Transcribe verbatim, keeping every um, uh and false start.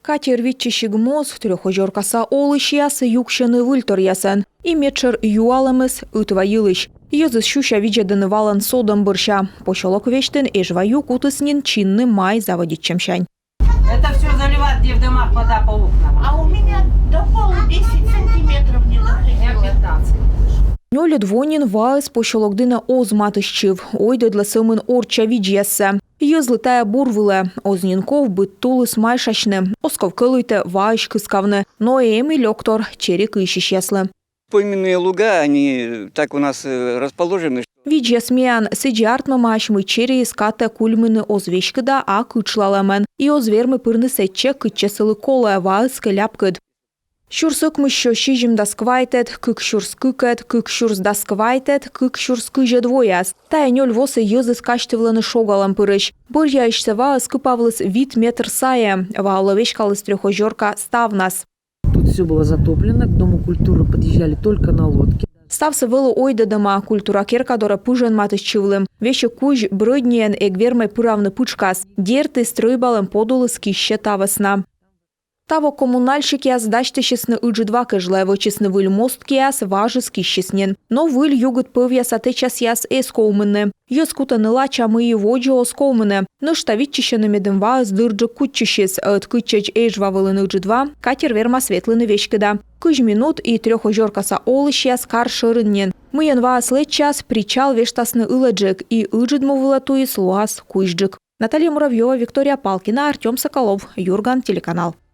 Катер виччысигмоз Трёхозёркаса олысьяс юксьӧны выльторъясӧн. И медшӧр юалӧмыс ытва йылысь. Йӧзыс сюся видзӧдӧны валӧн содӧм бӧрся. Посёлок весьтын Эжва ю кутіс нин чинны май заводитчӧмсянь. Это все заливать, где в домах вода по окнам. А у меня до пола десять сантиметров не доходило. Пятнадцать. Нёльӧд во нин ваыс посёлок дінӧ оз матыстчыв, ойдӧдлӧ сӧмын орчча видзьяссӧ. Йӧзлы тайӧ бур вылӧ, оз нин ков быд тулыс майшасьны, оз ков кӧлуйтӧ ваысь кыскавны, но эм и лёктор чери кыйсьысьяслы. Пойменные луга, они так у нас э, расположены, что Видзьяс миян сідзи артмӧмаӧсь, мый чериыс катӧ кульмыны оз веськыда, а кытшлалӧмӧн, и оз вермы пырны сэтчӧ, кытчӧ сылы колӧ, ваыс кӧ ляпкыд. Сюрс ӧкмыссё сизимдас квайтӧд, кык сюрс кыкӧд, кык сюрс дас квайтӧд, кык сюрс кызьӧд вояс. Тайӧ нёль восӧ йӧзыс казьтывлӧны шогалӧм пырысь. Бӧръяысьсӧ ваыс кыпавліс вит метр сайӧ, ваӧ веськаліс Трёхозёрка ставнас. Тут все было затоплено, к Дому культуры подъезжали только на лодке. Ставсӧ вӧлі ойдӧдӧма, культура керка дорӧ пыжӧн матыстчывлім. Весиг кузь брӧдниӧн эг вермӧй пыравны пытшкас. Дерт, и стрӧйбалӧм подулыс киссьӧ та вӧсна. Таво коммунальщикъяс дасьтысисны ыджыд ва кежлӧ, вӧчисны выль мост киас, важыс киссис нин. Но выль югыд пӧвъяса тэчасъяс эз ковмыны. Йӧз кутӧны лача, мый и водзӧ оз ковмыны. Нӧшта виччысьӧны, медым ваыс дырджык кутчысис, ӧд кытчӧдз Эжва вылын ыджыд ва, катер вермас ветлыны веськыда. Кызь минут и Трёхозёркаса олысьяс кар шӧрын нин. Мыйӧн ваыс лэччас, причал вештасны ылӧджык, и ыджыд му вылӧ туйыс лоас кузьджык. Наталья Муравьёва, Виктория Палкина, Артём Соколов, Юрган телеканал.